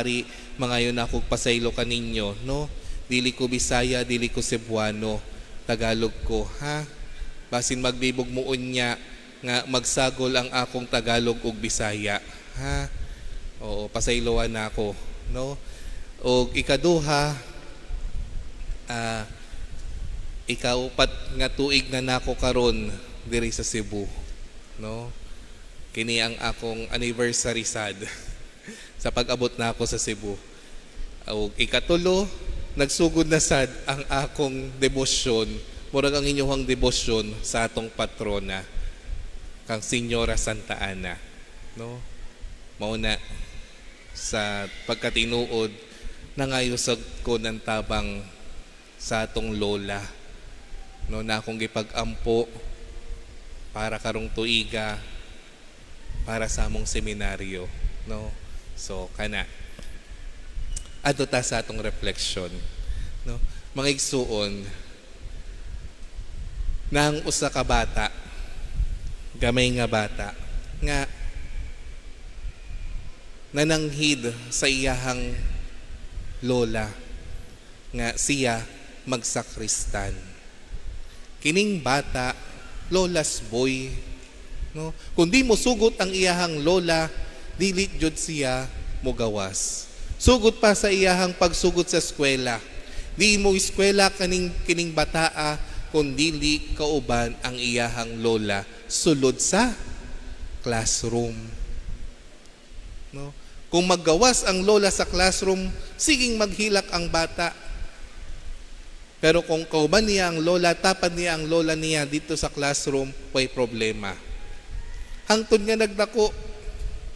Ari mangayo na akong pasaylo kaninyo, no? Dili ko Bisaya, dili ko Cebuano, Tagalog ko, ha? Basin maglibog mo unya nga magsagol ang akong Tagalog ug Bisaya, ha? Oo, pasayloan na ako, no? Og ikaduha, ikaupat nga tuig na nako karon diri sa Cebu, no? Kini ang akong anniversary sad sa pag-abot na ako sa Cebu. Og ikatulo, nagsugod na sad ang akong debosyon, murag ang inyong debosyon sa atong patrona, kang Senyora Santa Ana, no? Mao na sa pagkatinuod, nangayo sad ko ng tabang sa atong lola, no, na akong gipag-ampo para karong tuiga para sa among seminaryo, no? So kana, adto ta sa atong reflection, no? Mga igsuon, nang usa ka bata, gamay nga bata nga nananghid sa iyahang lola nga siya magsakristan. Kining bata, lola's boy, no? Kung di mo sugot ang iyahang lola, dili jud siya mogawas. Sugod pa sa iyahang pagsugot sa eskwela, di mo eskwela kaning kining bataa kung dili kauban ang iyahang lola sulod sa classroom, no? Kung maggawas ang lola sa classroom, siging maghilak ang bata. Pero kung kauban niya ang lola, tapad niya ang lola niya dito sa classroom, way problema. Hangtod nga nagdako,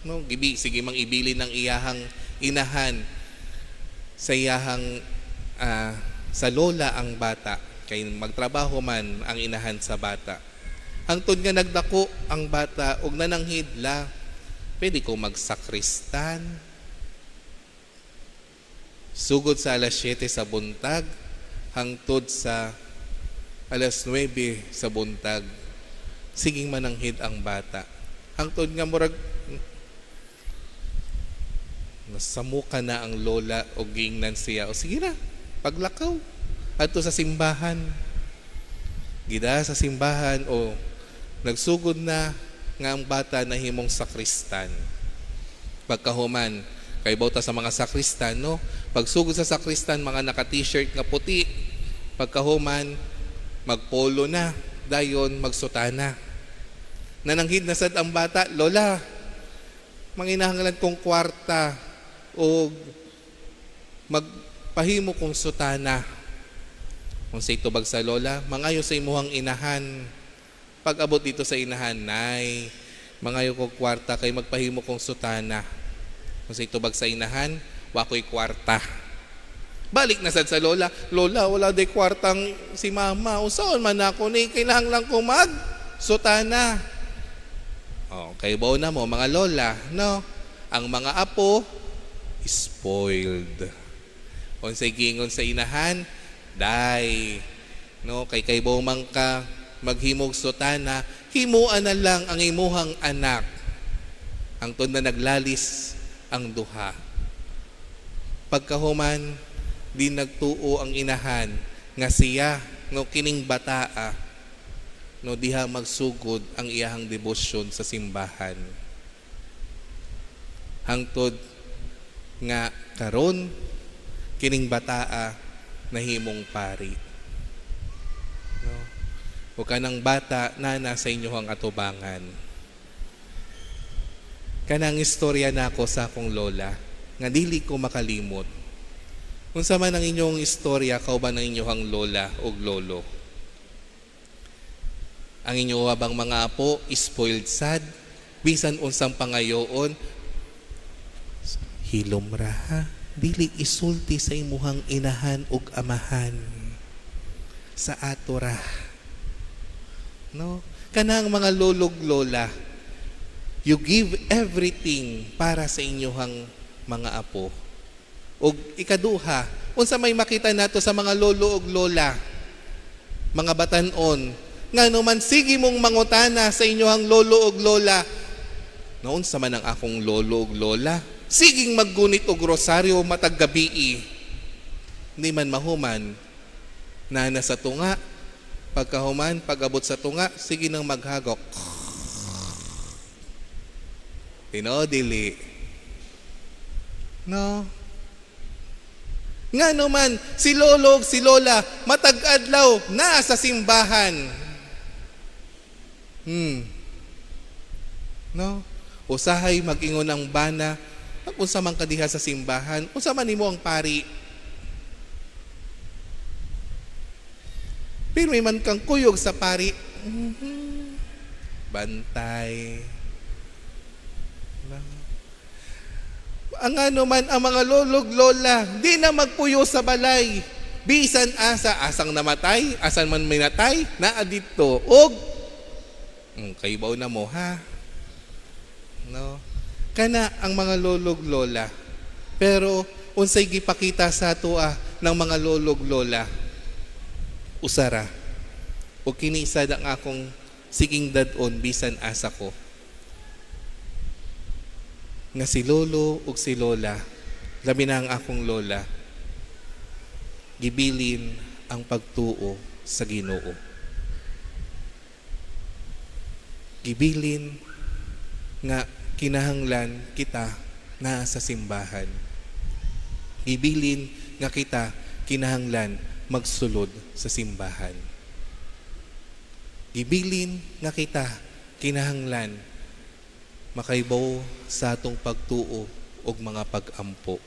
no, gibi sige mang ibili ng iyahang inahan sa iyahang sa lola ang bata kay magtrabaho man ang inahan sa bata. Hangtod nga nagdako ang bata ug nananghid, "La, pwede ko magsakristan?" Sugod sa alas 7 sa buntag hangtod sa alas 9 sa buntag, siging mananghid ang bata hangtod nga murag nasamuka na ang lola o gingnan siya, "O sige na, paglakaw adto sa simbahan." Gida sa simbahan o nagsugod na nga ang bata nahimong sakristan. Pagkahuman, kay bawta sa mga sakristan, no, pagsugod sa sakristan, mga naka T-shirt nga puti, pagkahuman magpolo na, dayon magsutana. Nananghid na sad ang bata, "Lola, manginahanglan kong kwarta o magpahimo kong sutana." Kung sa tubag sa lola, "Mangayo sa imuhang inahan." Pag abot dito sa inahan, "Nay, mangayo kong kwarta kay magpahimo kong sutana." Kung sa tubag sa inahan, "Wa ko'y kwarta." Balik na sad sa lola, "Lola, wala day kwartang si mama. Unsaon man ako ni, kailangan lang ko mag sutana." Oh, kay na mo mga lola, no? Ang mga apo, spoiled. Unsay gingon sa inahan, "Day, no, kay kay man ka maghimog sutana, himuan na lang ang imuhang anak." Hangtod na naglalis ang duha. Pagkahuman, di nagtuo ang inahan nga siya, no, kining bataa, no, diha magsugod ang iyahang debosyon sa simbahan. Hangtod nga karon kining bataa nahimong pari. No? O kanang bata na nasa inyohang atubangan. Kanang istorya nako sa akong lola nga dili ko makalimot. Unsa man ang inyong istorya kauban ang inyong lola ug lolo? Ang inyo bang mga apo spoiled sad, bisan unsang pangayoon, "Hilom ra ha, dili isulti sa imuhang inahan ug amahan, sa ato ra," no? Kanang mga lolog lola, you give everything para sa inyuhang mga apo. Ug ikaduha, unsa may makita nato sa mga lolo ug lola, mga batan-on, ngano man sige mong mangutana sa inyuhang lolo ug lola, "Naunsa man ang akong lolo ug lola?" Siging maggunit og rosaryo matag gabii. Di man mahuman, nana sa tunga, pagkahuman, pag-abot sa tunga, sige nang maghagok. Tinuod dili? No? Nga naman, si lolo ug si lola, matag adlaw, naa sa simbahan. No? Usahay mag-ingon ang bana, unsa man ka diha sa simbahan, unsa man nimo ang pari. Pero may man kang kuyog sa pari. Bantay. No? Ang ano man, ang mga lolog lola, di na magpuyo sa balay. Bisan asa, asang namatay, asan man minatay, naa dito. Og, kaybaw na mo, ha? No? Kana ang mga lolog lola. Pero, unsay gipakita sa atoa ng mga lolog lola? Usara. O kini sad ang akong siging dad-on bisan asa ko. Nga si lolo ug si lola, labi na ang akong lola, gibilin ang pagtuo sa Ginoo. Gibilin nga kinahanglan kita na sa simbahan. Gibilin nga kita kinahanglan magsulod sa simbahan. Gibilin nga kita kinahanglan makaibaw sa atong pagtuo og mga pag-ampo.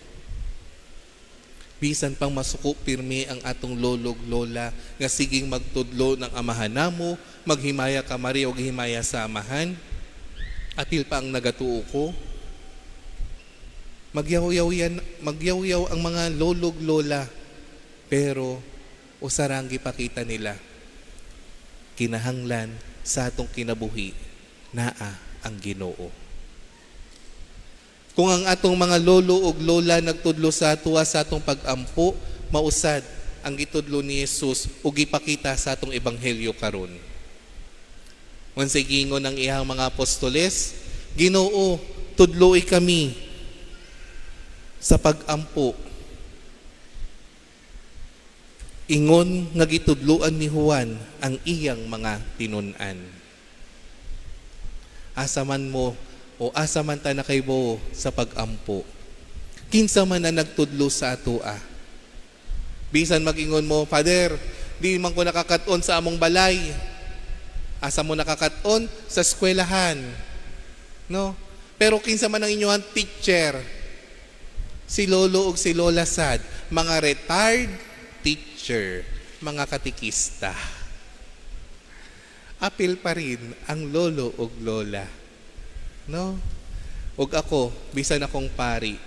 Bisan pang masuko pirmi ang atong lolog lola nga siging magtudlo ng amahan namo, maghimaya ka Maria og himaya sa amahan, apil pa ang nagatuo ko. Magyaw-yaw yan, magyaw-yaw ang mga lolog lola, pero usarang gipakita nila kinahanglan sa atong kinabuhi naa ang Ginoo. Kung ang atong mga lolo ug lola nagtudlo sa atoa sa atong pag-ampo, mausad ang gitudlo ni Jesus ug gipakita sa atong ebanghelyo karon. Unsay giingon ang iyang mga apostoles? Ginoo, tudloi kami sa pag-ampo. Ingon nga gitudloan ni Juan ang iyang mga tinun-an. Asa man mo o asa man ta nakaybo sa pag-ampo? Kinsa man na nagtudlo sa atoa? Bisan mag-ingon mo, "Father, di man ko nakakaton sa among balay." Asa mo nakakaton? Sa eskwelahan. No? Pero kinsa man ang inyong teacher? Si lolo ug si lola sad, mga retired teacher, mga katikista. Apil pa rin ang lolo ug lola. No? Ug ako, bisan akong pari,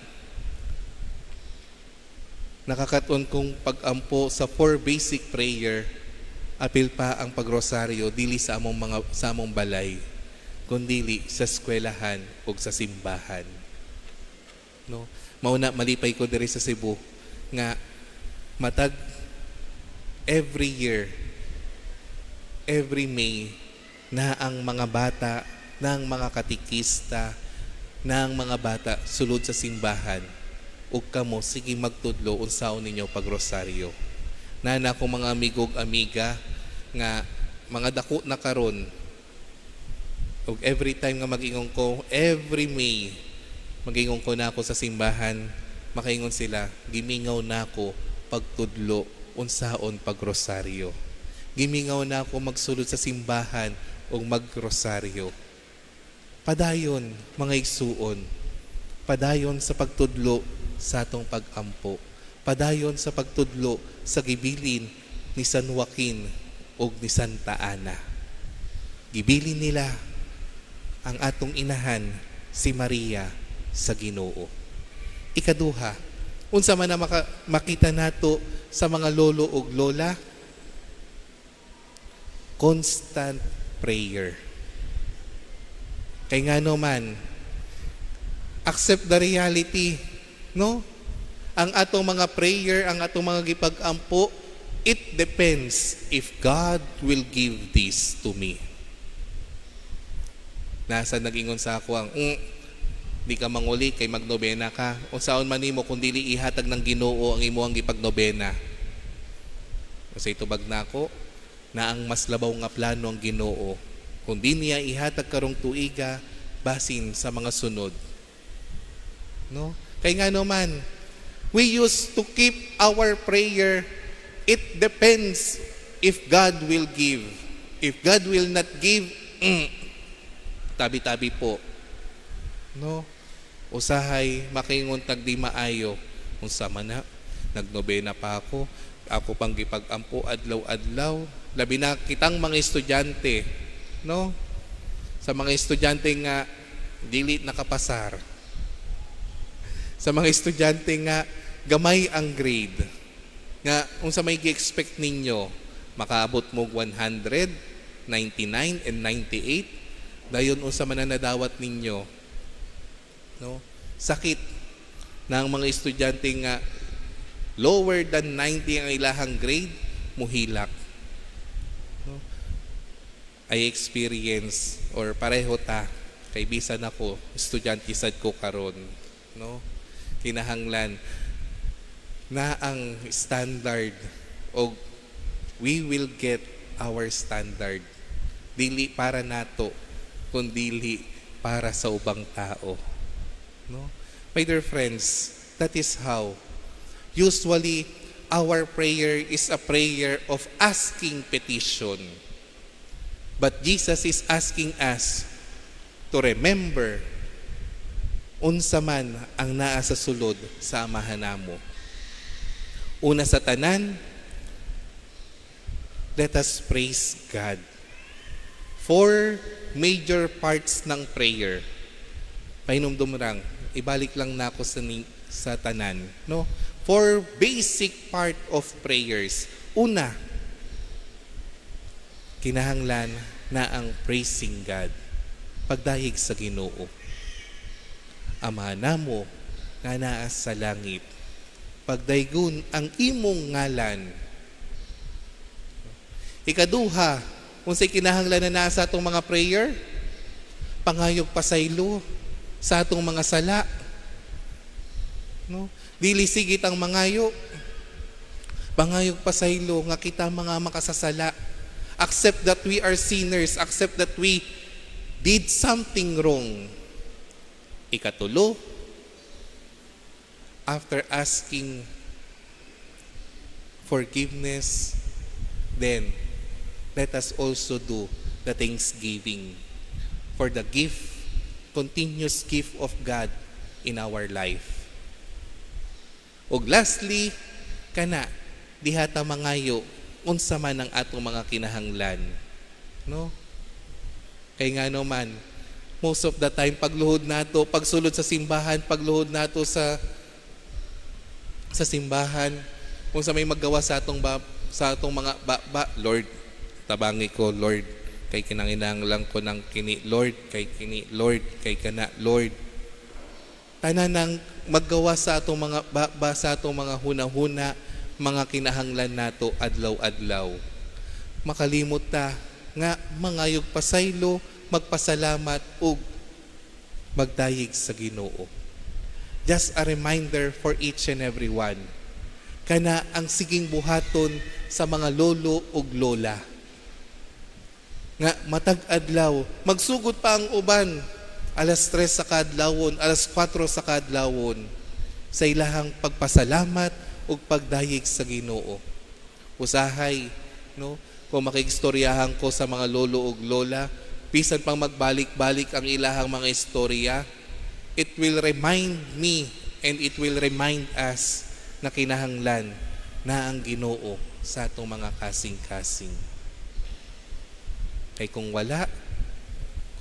nakakaton kong pag-ampo sa four basic prayer, apil pa ang pagrosaryo dili sa among balay, kundili sa eskwelahan ug sa simbahan. No? Mao na malipay ko diri sa Cebu nga matag every year, every May, na ang mga bata, na ang mga katikista, na ang mga bata sulod sa simbahan ug kamo sige magtudlo unsaon ninyo pagrosaryo. Na na akong mga amigo ug amiga nga mga dako na karon, ug every time nga mag-ingon ko, every May mag-ingon ko na ako sa simbahan, makaingon sila, "Gimingaw na ako pagtudlo unsaon pagrosaryo. Gimingaw na ako magsulod sa simbahan ug magrosaryo." Padayon, mga igsuon, padayon sa pagtudlo sa atong pag-ampo, padayon sa pagtudlo sa gibilin ni San Joaquin ug ni Santa Ana. Gibilin nila ang atong inahan si Maria sa Ginoo. Ikaduha, unsa man na makita nato sa mga lolo ug lola? Constant prayer. Kay ngano man, accept the reality, no? Ang atong mga prayer, ang atong mga gipag-ampo, it depends if God will give this to me. Nasa nag-ingon sa ako ang, Di ka manguli kay magnobena ka. Unsaon man nimo kung dili ihatag ng Ginoo ang imong gipagnobena? Unsay tubag nako? Na ang mas labaw nga plano ang Ginoo. Kung di niya ihatag karong tuiga, basin sa mga sunod. No? Kay nga naman, we used to keep our prayer, it depends if God will give. If God will not give, tabi-tabi po. No? Usahay makaingon tag di maayo. Unsa man na, nagnobena pa ako, ako pang gipag-ampo adlaw-adlaw. Labi na kitang mga estudyante, no? Sa mga estudyante nga dili nakapasar. Sa mga estudyante nga gamay ang grade. Nga unsa may gi-expect ninyo, makaabot mo 100, 99 and 98, dayon unsa man ang nadawat ninyo? No? Sakit na ang mga estudyante nga lower than 90 ang ilahang grade, muhilak. No? I experience or pareho ta kay bisan ako estudyante sad ko karon, no? Kinahanglan na ang standard o we will get our standard, dili para nato kundili para sa ubang tao, no? My dear friends, that is how usually our prayer is a prayer of asking petition, but Jesus is asking us to remember unsa man ang naa sa sulod sa Amahan namo. Una sa tanan, let us praise God. Four major parts ng prayer. Pahinumdum rang, ibalik lang nako sa tanan, no? Four basic part of prayers. Una, kinahanglan na ang praising God. Pagdayeg sa Ginoo. Ama namo nga naa sa langit, pagdaygon ang imong ngalan. Ikaduha, unsay kinahanglan na naa sa atong mga prayer? Pangayog pasaylo sa atong mga sala. No? Dili sige tang mangayo. Pangayog pasaylo nga kita mga makasasala. Accept that we are sinners, accept that we did something wrong. Ikatulo, after asking forgiveness, then let us also do the thanksgiving for the gift, continuous gift of God in our life. Ug lastly, kana diha ta mangayo unsa man ang atong mga kinahanglan. No? Kay nga man, most of the time pagluhod nato, pagsulod sa simbahan, pagluhod nato sa simbahan, kung sa may maggawa sa atong mga ba, "Lord, tabangi ko, Lord, kay kinanginahanglan ko ng kini, Lord, kay kini, Lord, kay kana, Lord." Tanan ng maggawa sa atong mga ba, sa atong mga huna-huna, mga kinahanglan nato adlaw-adlaw. Makalimot ta nga mangayog pasaylo, magpasalamat ug magdayeg sa Ginoo. Just a reminder for each and every one. Kana ang siging buhaton sa mga lolo ug lola. Nga matag adlaw, magsugod pa ang uban alas 3 sa kaadlawon, alas 4 sa kaadlawon sa ilahang pagpasalamat ug pagdayeg sa Ginoo. Usahay, no? Kung makigstoryahan ko sa mga lolo ug lola, bisan pang magbalik-balik ang ilahang mga istorya, it will remind me and it will remind us na kinahanglan na ang Ginoo sa atong mga kasing-kasing. Kay kung wala,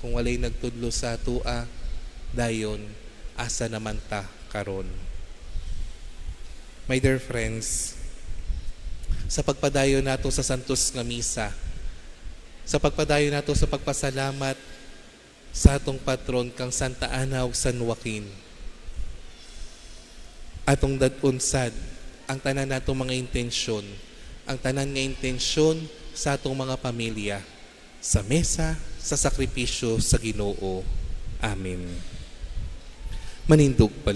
kung walay nagtudlo sa atua, dayon asa naman ta karon? My dear friends, sa pagpadayon nato sa Santos nga Misa, sa pagpadayon nato sa pagpasalamat sa atong patron kang Santa Ana ug San Joaquin, atong dad-on sad ang tanan natong mga intensyon, ang tanan nga intensyon sa atong mga pamilya, sa mesa, sa sakripisyo sa Ginoo. Amen. Manindog.